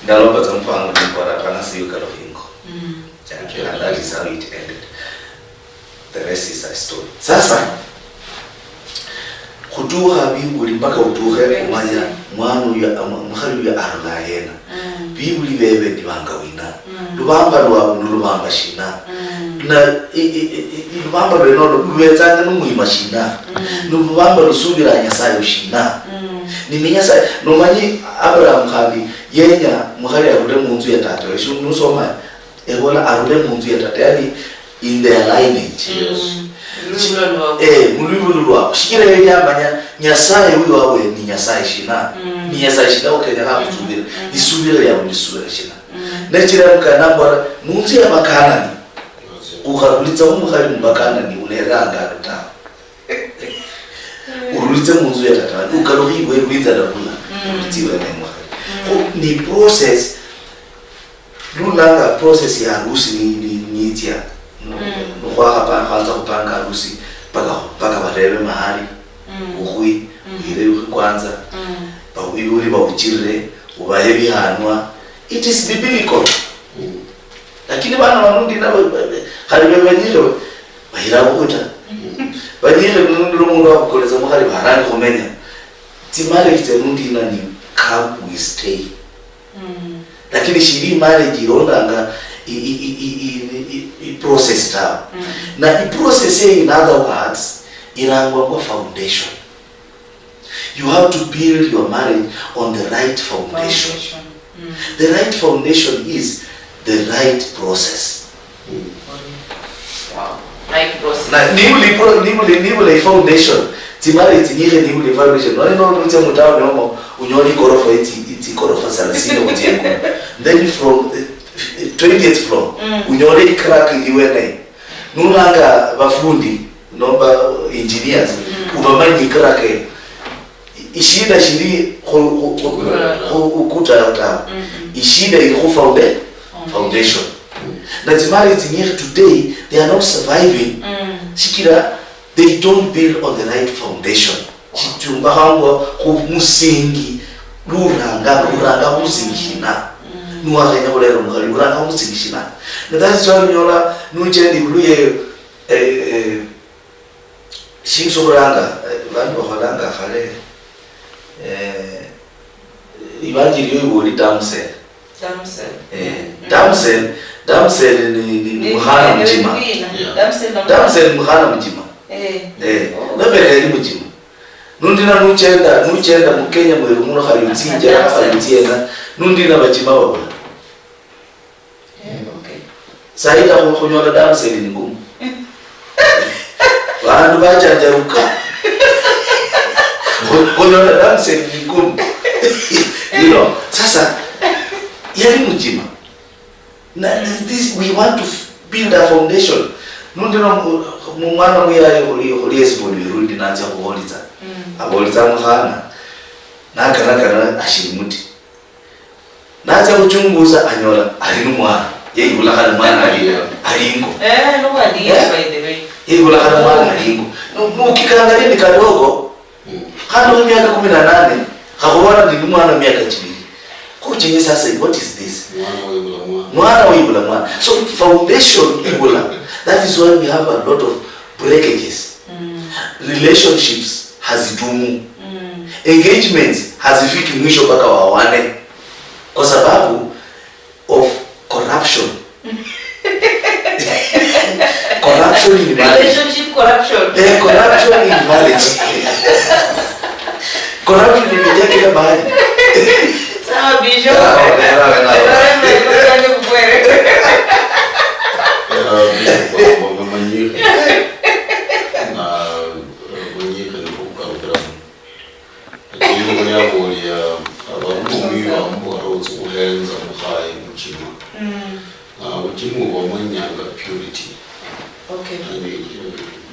Ndalomba tsa mpango nikora pana siyo kalo hingo. Mm. Yeah, and that is how it ended. The rest is a story. Sasa, khutukha bibuli mpaka utukhe umanya mwana uyu, ama-, mukhali uyu arula hena. Mm. Bibuli bebe ni banga wina. Mm. Lubamba lwabu ni lubamba shina? Mm. Na, i, i, i, i, lubamba lwene olo lubetsanga ni mwima shina? Mm. Ni lubamba lusubira Nyasaye shina? Mm. Ni Nyasaye, nomanyi Abraham khandi yenya mukhali arule munzu ya tata we, shu-, nusoma, ebola arule munzu ya tata, yani in their lineage. Yes. Mm. Mulwibulu lwabo. Eh, mulwibulu lwabo. Shichira yali yamanya Nyasaye uyo wawe ni Nyasaye shina? Mm. Ni Nyasaye shina ukenyekha khusubira? Mm. Isubira yabo ni isubira shina? Mm. Nechira mukana mbora, munzu ya Bakanani, ukharulitsa umukhali mu Bakanani, uleranga ano tawe. Urulitse munzu ya tata wanje, ukalukhe ibweru inzala bula. Mm. Urulitse iwene mukhali. Mm. Kho ni process, nulanga process ya harusi ni, ni, nitsia. Nu-, mm, nukhwakhapa-, khwanza khupanga harusi, paka, paka barebe mahari, mm, bukhwi, mm, uyire bukhwi kwanza, mm, ba-, ibuli bauchirire, ubahe bihanwa. It is biblical. Mm. Lakini bana bano ndina ba-, ba-, ba-, khali bebe banyire, bayira bukhwi ta. Mm. Banyire nundira omundu wabukolesa mukhali barangi khumenya. Tsi marriage tse nundina ni come we stay. Mm. Lakini shili marriage ilondanga i, i, i process tawe. Mm. Na i process eyo, in other words, ilangwa ngwa foundation. You have to build your marriage on the right foundation. Foundation. Mm. The right foundation is the right process. Mm. Wow. Right process. Na nibuli pro-, nibuli, nibula i foundation, Tsimali tsinyihe ni uli evaluation. None no nutsia mu town yomo, unyole igorofa itsi, itsi igorofa thelathini kutsia ikulu. Then from, eh, twentieth floor, mm, unyole icrack iwene. Nulanga bafundi, nomba engineers, mm, ubamanyi icrack eyo. Ishida shili khu, khu, khu, khu ukuta tawe. Mm-hmm. Ishida ili khu founda-, foundation. Na tsimali tsinyihi today, they are not surviving. Mm. Shikira they don't build on the right foundation. Shichumbakhangwa khu musingi, luranga, luranga khu musingi shina. Mm. Niwakhenya khulera omukhali, luranga khu musingi shina. Na that's why unyola nuchendi khuluye, eh, eh, Shindu shokhuranga, eh, vandu vakholanga khale, eh, ivanjili yoyo ivoli damsel. Damsel. Eh, mm, damsel, damsel ni, ni, ni mukhana mujima. Yeah. Damsel ni mukhana mujima. Eh. Eh, oh. Vavere yali mujima. Nundina nuchenda, nuchenda mu Kenya mweru muno khali utsinjera, khali utsiena, nundina vajima vavula. Eh, okay. Sahi khu-, khunyola damsel ni ngumu. Vandu vachanjaruka. Khu-, khunyola damsel ni ngumu. You know, sasa, yali mujima. Na, this, we want to f-, build a foundation. Nundi no mu-, mu-, mwana muyaye khuli, khuli esiboni wirundi natsia khuholitsa. Mm. Abolitsa mukhana, nakanakana ashili muti. Natsia khuchungusa anyola ali ni mwana. Yeyibula khali mwana ali, ali ingo. Eh, no, by the way. Yeyibula khali mwana ali ingo. No, no, ukikangalia ni kadogo. Mm. Khandi khu miaka kumi na nane, khakhubola ndi ni mwana miaka chibiri. Kuchenye sasa, what is this? Mwana weyibula mwana. Mwana weyibula mwana. So foundation ibula. That is why we have a lot of breakages. Mm. Relationships hazidumu. Mm. Engagements hazifiki mwisho mpaka wawane. Kwa sababu of corruption. Corruption in marriage. Relationship corruption. Eh, corruption in marriage. Corruption imejaa kila mahali. Sawa, Bishop. Sawa, sawa, sawa. Sawa, Bishop, asante kukwere. Eh, Bishop, mamanyike. Na, eh, manyike ni kukarukira. Lakini buli abolia, abaruma omwiba mbu arotsi khuhenza mukhaye muchima. Mm. Ah, muchima uba omanyanga purity. Okay. Yani, eh,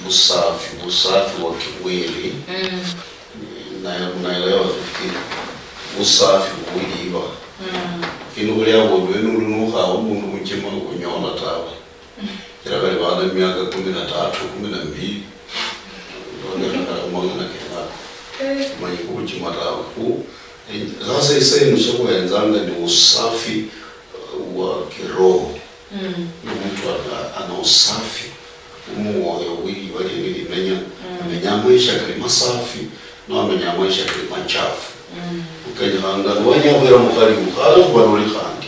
busafi, busafi wa kimwili. Mm. Na, naelewa nafikiri. Busafi bwiliba. Mm. Lakini buli abolia, nuli nukhawa omundu muchima, unyola tawe. Era bali bana miaka kumi na tatu, kumi na mbili. Nonekha kala khumang'ana kenako. Eh. Manyi kubuchima tawe. Khu, eh, sasa ise enu shekhuhenzanga ni usafi, uh, wa kiroho. Mm. Ni mtu ana, ana usafi. Omwoyo wili bali ni limenya. Mm. Amenya maisha kali masafi, no amenya maisha kali machafu. Mm. Ukenyekhanga, niwenya khwira mukhali ukhale khuba noli khandi.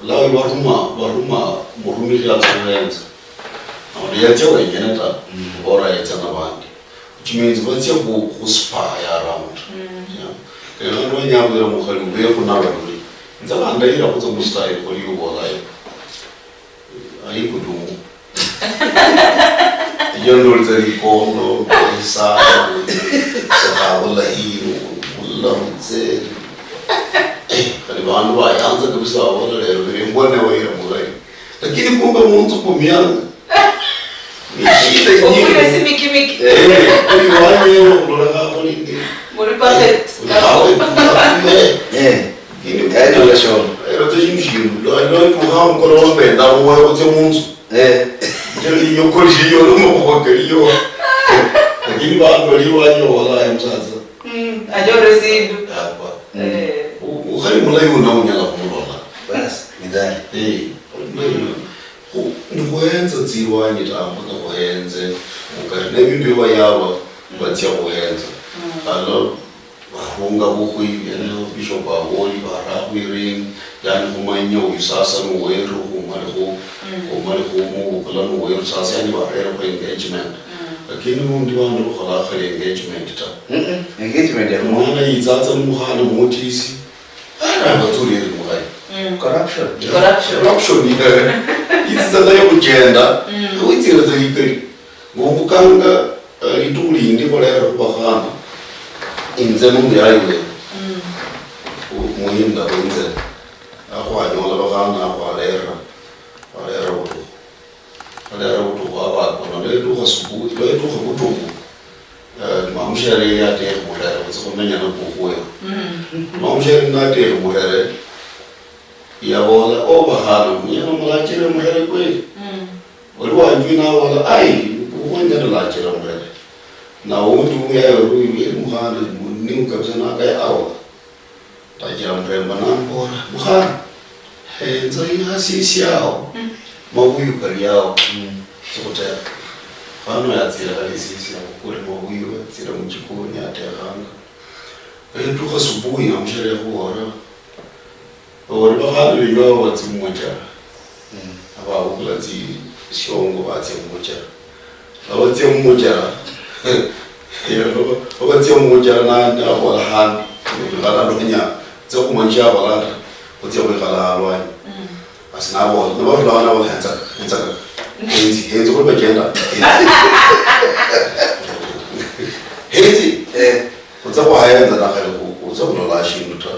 Lawi baruma, baruma murumikhi atsa khuhenza. Aundi yetsia wenyene ta, mm, bora yetsia nabandi. Which means batsia khu, khu spy around. Mm. Yeah. Kene khandi wenya abwira mukhali ubekhu nabaloli. Inze bandayira khutsa mu style khuli ubolayo. Ali kudumu. Iyo ndolitsa likondo, ndolitsa, sakhabola hino, khula mutse. Eh, khali bandu bayanza kabisa babola lero, biri mbona wira mulayi. Lakini kumbe munzu kumianga. Ni shida nyingi. Okule simikimiki. Eh, kuli wanyero, kulola kako nini. Muri perfect. Uli perfect. Eh. Lakini kali ula shona. Lero tsindu shindu. Lwa, lwa, tuha mukolo wa mbenda, uwe, utse munzu. Eh. Ndio linyoko liyo, lomoko liyo. Lakini bandu bali wanyola, eh, msasa. Mm, anyore zindu. Hapa. Eh. U-, ukhali mulayi uno unyala khumulola. Basi, midhali. Eh, ukhali mulayi uno. Khu-, nikhuhenza tsilwanyi ta, mpaka khuhenze. Mukari nebindu biba yaba, batsia khuhenza. Mm. Khalo, Barunga bukhwi, biene Bishop Aboli, barakhwiring, yani khumanya uyu sasa nuweru, khumali khu-, mm, khumali khumubukula nuweru, sasa yani barere khu engagement. Mm. Lakini nundi bandu bakhola khali engagement ta. Mm-mm. Engagement ya mwana yitsatsa ni mukhana mutisi, ara abatsulire mukhaya. Mm. Corruption. Yeah. Corruption. Corruption, yeah. Yitsitsa nayo khuchenda, mm, witsire tsa ikali. Ngombukanga, Litukhu lindi khwalera khubakhana inze nomuyayi wewe, muhinda weinze, akhwanyola bakhana akhwalera, khwalera butukhu, khwalera butukhu abakona, lwetukha subuhi, lwetukha butukhu, eh, mamushere yali atekha murere khutsi khumenya nabukhu wewe. Mamushere natekha murere, yabola, "Oh, bakhana, munyala mulachire murere kweli?" Oli wanjwi nabola, "Ai, ukhwenya nilachira murere." Na undi umuyaye ori uyu, "Eli mukhana, ni kabisa nakaya awa." Ndachira muremba nambola, "Mukhana, henza ihasi isiao, mabuyu kali ao." Sikhutera. Mukhana oyo atsire khali isisi, abukule mabuyu, atsire muchikoni, atekhanga. Etukha subuhi, namushere khubola, Ori bakhana benywe abo batsia mumuchara. Ababukula tsishongo batsia mumuchara. Abatsia mumuchara. Abatsia mumuchara na nabola hambi. Khana nonya tsia khumanyisha abola ta. Khutsia khwikhala halwanyi. Basi nabola, nabarula bana bo henza, henza. Henzi, henzi khuli bachenda. Henzi. Eh. Khutsia khwahenza nakhali khu-, khutsia khulola shindu ta.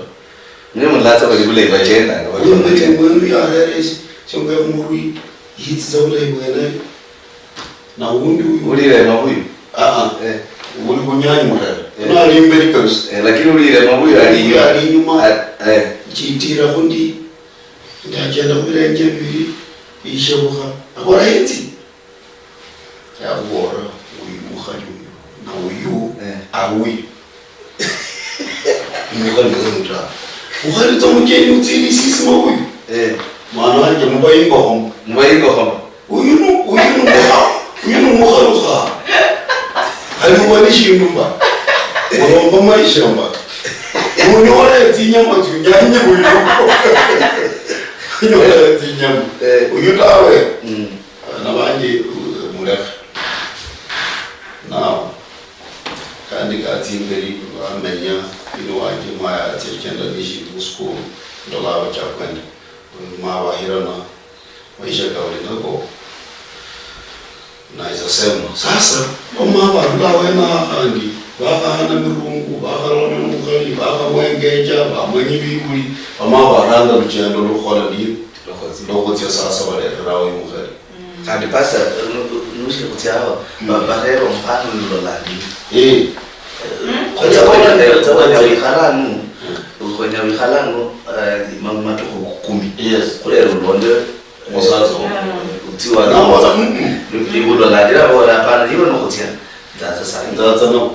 Mwe mulatsa bali bulayi bachendanga, bali bachendanga. Uyu mwendu yarere shi-, shionga khumurwi, yitsitsa bulayi bwene. Na undi uyu. Ulire mabuyu? Ah, ah. Eh. Uli khunyanyi murere. Eh. Uno ali imberi kabisa. Eh, lakini ulire mabuyu ali inyuma. Ali inyuma. Ah, eh. Chitira khundi, ndachenda khubilenje bibiri, ishebukha. Abora, "Henzi." Yakhuboolera, "Uyu mukhali uyu, na uyu, eh, ari uyu." Mukhali uyu ta. Ukhali tsa mucheni utsili sisima uyu. Eh. Mwana wanje, muba ingokho. Muba ingokho. Uyu nu-, uyu nu mukha-, uyu nu mukhalukha. Khali uba ni shindu mba. Ulomba maisha mba. Unyola tsinyama tsinyanye uyu. Unyola tsinyama. Eh. Uyu tawe. Mm. Abana banje, uh, mulekhe. Now, kandi katsia imberi, bamenya, ini wanje mwaya atsia chenda nishiri musukulu, ndola abachakwenda. Mabahirana, maisha kawali nako, naisa sema. Sasa, bamama barula awene awo khandi, bakhahana mirungu, bakharolana nomukhali, bakhamwengecha, bamanyi bibuli, bamama baranga luchendo lwokhukhola ndie, lwokhutsia sasa balererawo omukhali. Khandi pastor, nu-, nu-, nushiri khutsiaho, ba-, bareba omukhana uyu ulola ndi. Eh. Khutsa khwenya, khutsa khwenya wikhala anu, khwenya wikhala anu, eh, ma-, matukhu kumi. Yes. Khulera ulonde, eh, musatsa. Utsiwa. Nabola, mm, mm. Ni-, nibulola ndi, nabola, "Hapana, niwe nokhutsia, nzatsa sa." Nzatsa no.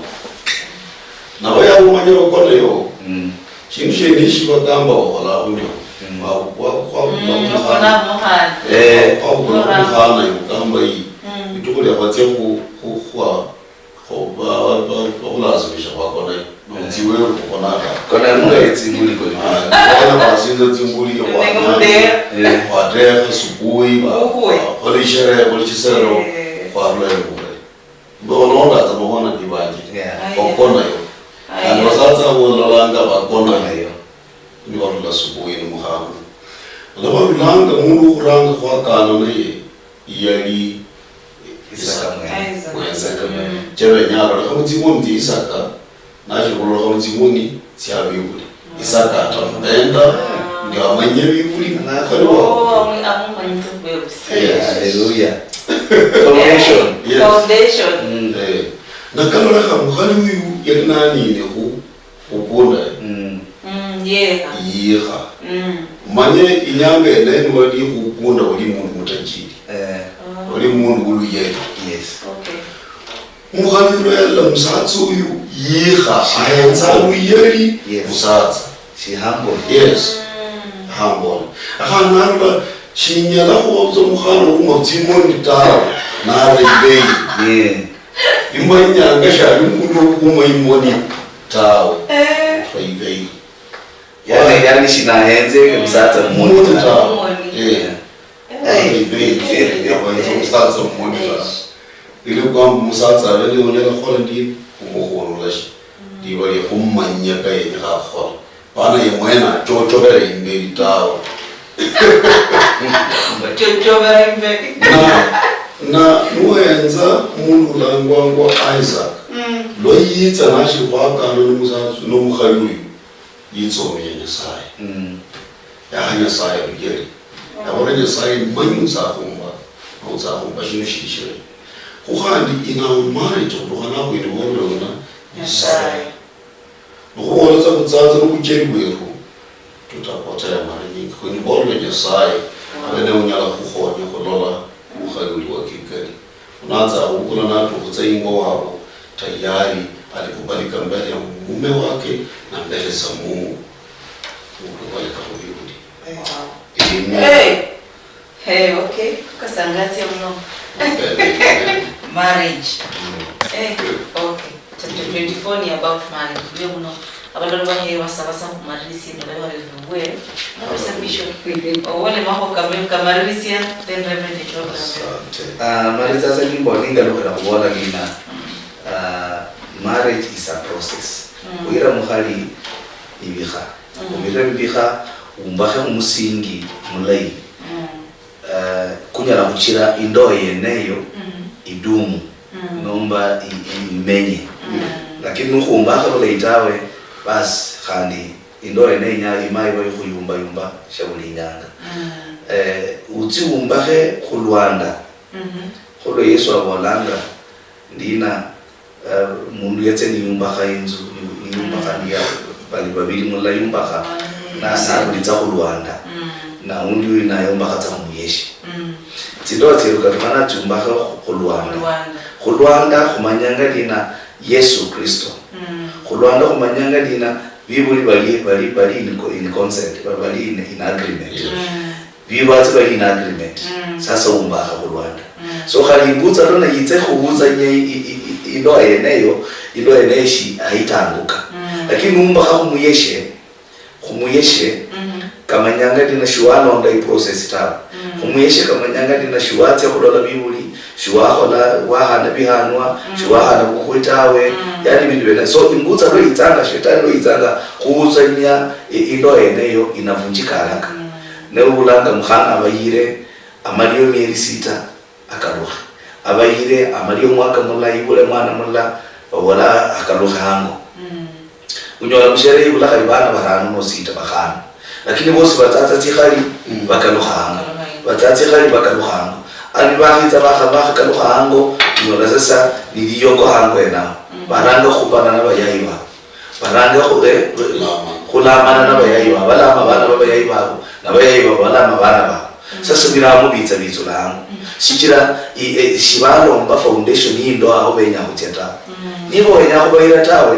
Nabo yali umanyire okona yo. Mm. Shindu shienisho bakamba bakhola khulio. Mm. Kwa-, kwa-, kwa-, mm, kwa-, okhola mukhana. Eh, kwabukula mukhana yokamba yi. Mm. Litukhu lia khwatsia khu-, khu-, khwa-, khu-, ba-, ba-, ba-, bakhulazimisha khwakona yi. Nomutsiwe khukona ta. Kona munga ye tsimbuli kuli. Ah, bana basinza tsimbuli, khwanya-, eh, khwatekha subuhi, ba-, bakhola isherehe, khuli chisero, eh, khwarula imbukha. Mbe olondatsa makhona ndi banje. Yeah. Okona yo. Khandi basatsa abo ololanga bakona yo. Nibarula subuhi ni mukhana. Lwa barulanga, mundu wokhuranga khwakana naye yali Isaka mwene. Isaka. Mwene Isaka. Mm. Chebe nyalo, lekha mutsimoni tsia Isaka, nashi khulolokha mutsimoni tsia Bibuli. Isaka atamupenda, ndio amanye Bibuli. Khali wa. Oh, amu-, amumanyise kwebusa. Yes. Hallelujah. Foundation. Yes. Foundation. Mm. Eh. Nakalolekha mukhali uyu yali nanine khu, khukunda. Mm. Mm, yekha. Yikha. Mm. Manye inyanga yene niwali khukunda wali mundu mutajiri. Eh. Oh. Wali mundu wuluyali. Yes. Okay. Mukhali uno yalola musatsa uyu yikha, ahenza luyali, yes, musatsa. She humble. Yes. Mm. Humble. Akhana nalola shinyala khuba butswa mukhana wuma tsimoni tawe, nara ibeyi. Yeah. Imba inyanga shali mundu wokhuma imoni tawe. Eh. Nara ibeyi. Yani, yani shinahenze musatsa mumoni tawe. Mumoni. Eh. Hey. Hey, hey, hey, hey, hey. Omusatsa omumoni ta. Ili kwamba omusatsa abe niye onyala khukhola ndi, khumukhunula shi. Liba lia khumumanyia ka yenyekha khukhola. Pana ye mwene achochobere imberi tawe. Achochobere imberi. Na, Na nuhenza mundu ulangwangwa Isaac, lwa yitsa nashiri khwakana nomusa- nomukhali uyu, yitsa omenya Nyasaye. Yaha Nyasaye oluyali. Yabola Nyasaye, manyi utsakhumba, utsakhumba shino shili shilai. Khu khandi in our marriage, okhulukha nakhwini bolole una Nyasaye. Nokhubola tsa butsatsa nobucheri bweru, tutapotea mara nyingi. Khwini bolole Nyasaye, abe ne unyala khukhonya khulola mukhayuli wa Gilgali. Unatsa khubukula natukhutsa ingo wabo, tayari alikubalika mbele ya mume wake na mbele za Mungu. Ukubalika khubibuli. Amen. Hey! Hey, okay. Kasangasia mno. Amen. Marriage. Mm. Eh, okay. Chapter twenty-four ni about marriage. Ndio mno. Abalola bahe basabasa kumalirisia ndio bali babibwe. Nabisa Bishop. Owole mako kamwe kamalirisia, then Reverend Joel. Asante. Ah, mali sasa nyimbo ninga lukira kubola nina. Ah, marriage is a process. Uyira mukhali ibikha. Ubire bibikha, umbakhe kumusingi mulayi. Eh, kunyala khuchira indoa yeneyo idumu, nomba i- i- imenye. Lakini nukhumbakha bulayi tawe, basi khandi indoa yeneyo inyala ima iba ikhuyumbayumba shia buli inyanga. Eh, utsi umbakhe khulwanda. Khulwa Yesu abolanga, ndina, eh, mundu yetse niyumbakha inzu, ni- niyumbakha niya- bali babili, mulala yumbakha, na- nabulitsa khulwanda, na undi uyu nayombakha tsa khumuyeshe. Tsindoa tsieru katukhana tsiumbakha khu- khulwanda. Khulwanda khumanyanga ndina Yesu Kristo. Khulwanda khumanyanga ndina bibuli bali- bali- bali in co- in consent, ba- bali in- in agreement. Bibatsi bali in agreement. Sasa umbakha khulwanda. So khali imbutsa lona yitse khubutsanya i- i- i- i- indoa yeneyo, indoa yeneyo shi aitanguka. Lakini numbakha khumuyeshe, khumuyeshe, kamanyanga ndina shiwalonda iprocess tawe. Khumuyeshe kamanyanga ndina shiwatsia khulola bibuli, shiwakhola, wahana bihanwa, shiwahana bukhwe tawe. Yani bindu bene. So imbutsa lwa yitsanga, shetani lwa yitsanga khubutsanya i- indoa yeneyo inavunjika haraka. Ne ubulanga mukhana abayire amalio mieri sita, akalukhe. Abayire amalio mwaka mulala, ibule mwana mulala, obola akalukhe hango. Unyola mushere ibula khali bana barano no sita, bakhana. Lakini bosi batsatsa tsikhali, bakalukha hango. Batsatsa tsikhali, bakalukha hango. Ani bakhitsa bakha- bakhakalukha hango, unyola sasa niliyoko hango enao. Baranga khukhupana na bayayi babo. Baranga khu- eh, khulamana na bayayi babo. Balama bana ba bayayi babo, na bayayi babo balama bana babo. Sasa biramo bitsa bitsula hango. Shichira i- eh, shibalomba foundation yindoa aho benya khutsia tawe. Niba wenya khubayira tawe,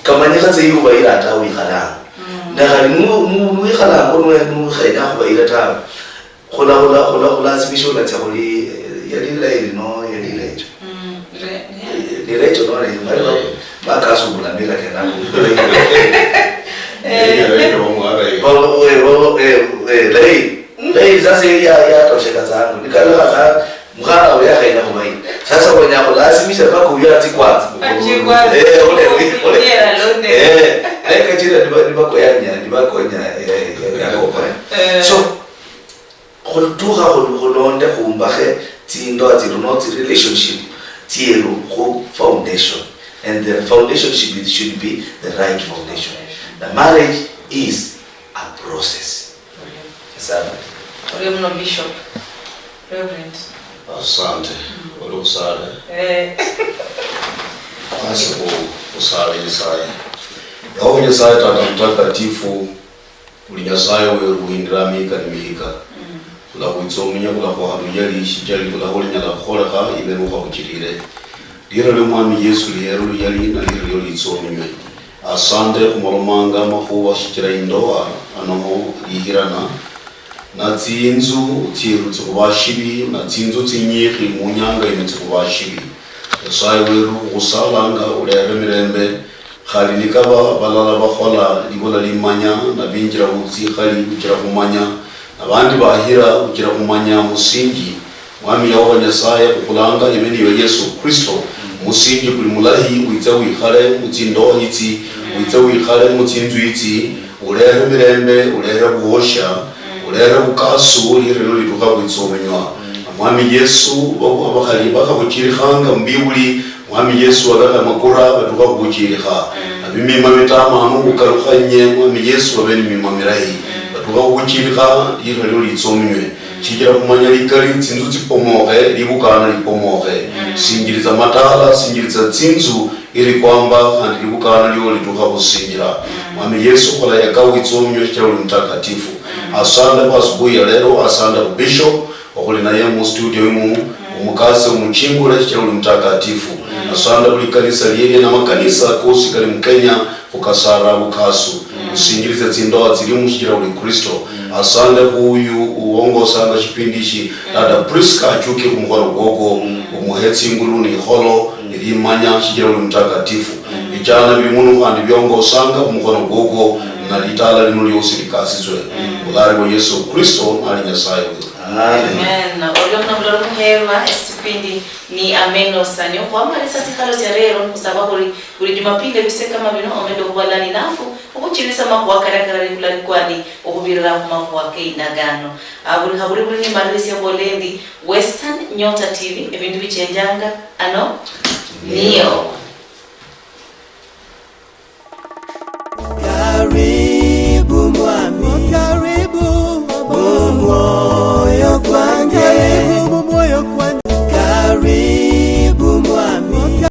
kamanyikha tsa iwe ubayira tawe, wikhala hango. Na khali nu- nu- nuwikhala hango nuwe- nukhenya khubayira tawe, khula- khula- khula- khulazimisha ulatsia khuli, eh, yali ilayi lino, yali ilayi echo. Ni recho nona yimali bakasubula mira kena. Lei, lei, sasa ili ya- yatosheka zangu. Nikalala sana, mkhana uya khenya khubayi. Sasa wenya khulazimisha mpaka uyu atsi kwanza. Atsi kwanza. Eh, ule, ule. Eh, naye kachira niba- nibakoyanya, nibakonya, eh, eh, Yakobo, eh. So, khulutukha khulu- khulonde khumbakhe tsindoa tsieru no tsi relationship tsieru khu foundation. And the foundation should be, should be the right foundation. The marriage is a process. Asante. Orio muno, Bishop. Reverend. Asante. Oli khusale. Eh. Basi khu- khusale Nyasaye. Yehova Nyasaye, Tata Mtakatifu, uli Nyasaye weru, uhindira mihika ni mihika. Khulakhwitsa omunya, khulakhuha luyali, shichali khulakha olinyala khukholekha, ibe nukhabuchilile. Lira lio Mwami Yesu lihero luyali, na lira lio litsa omunywe. Asante khumolomanga amakhuwa shichira indoa, anoho lihirana, na tsinzu tsieru tsikhuba shibi, na tsinzu tsinyikhi munyanga ino tsikhuba shibi. Nyasaye weru, khukhusalanga ulere mirembe, khali nikaba balala bakhola libula limanya, na binjira mutsikhali buchira khumanya, na bandi bahira buchira khumanya musinji. Mwami Yehova Nyasaye, khukhulanga ibe niwe Yesu Kristo, musinji kuli mulahi, witse wikhale mutsindoa itsi, witse wikhale mutsinzu itsi, ulehe mirembe, ulehe buhosha, ulehe bukasu, lirino litukha khwitsa omunywa. Mwami Yesu, abo abakhali bakhabuchilikhanga mubibuli, Mwami Yesu, abekha amakura batukha khubuchilikha. Mm. Abimima mitamanu khukalukhanye, Mwami Yesu, babe ni mima milahi. Mm. Batukha khubuchilikha, lira lio litsominywe. Mm. Shichira khumanya likali, tsinzu tsipomokhe, libukana lipomokhe. Mm. Sinjilitsa matala, sinjilitsa tsinzu, ili kwamba, khandi libukana lio litukha khusinjila. Mm. Mwami Yesu, khola yaka witsominywe, shichira uli mutakatifu. Mm. Asante kwa asubuhi ya lero, asante ku Bishop, okhuli naye mu studio imu, mm, omukasi omuchingule, shichira uli mutakatifu. Mm. Asanda buli kanisa lienie na makanisa kosi kali mu Kenya, khukasara bukasu. Mm. Usinjilize tsindoa tsilimu, shichira uli Kristo. Mm. Asande khuyu uwongosanga shipindi ishi, mm, dada Prisca, achuke khumukhono kwokwo, mm, umuhe tsingulu ni ikholo, mm, ilimanya, shichira uli mutakatifu. Mm. Bichana bili muno khandi biongosanga khumukhono kwokwo, mm, na litala lino liosi likasitswe. Mm. Bulari bwa Yesu Kristo nali Nyasaye wefu. Amen. Amen. Orio muno mulolo muherwa, esipindi ni Ameno Sanyo. Khwamalisa sikhalo sia lero, nikhusaba khuri buli Jumapili ebise kama bino omende okhuba lani nafu, okhuchirisa makhuwa karia karali khulalikwani okhubirira khumakhuwa keindagano. Ah, buli khaburi buli nimalirisia mbolendi, Western Nyota T V, ebindu bichenjanga ano niyo. Karibu mwami. Karibu. Omwo.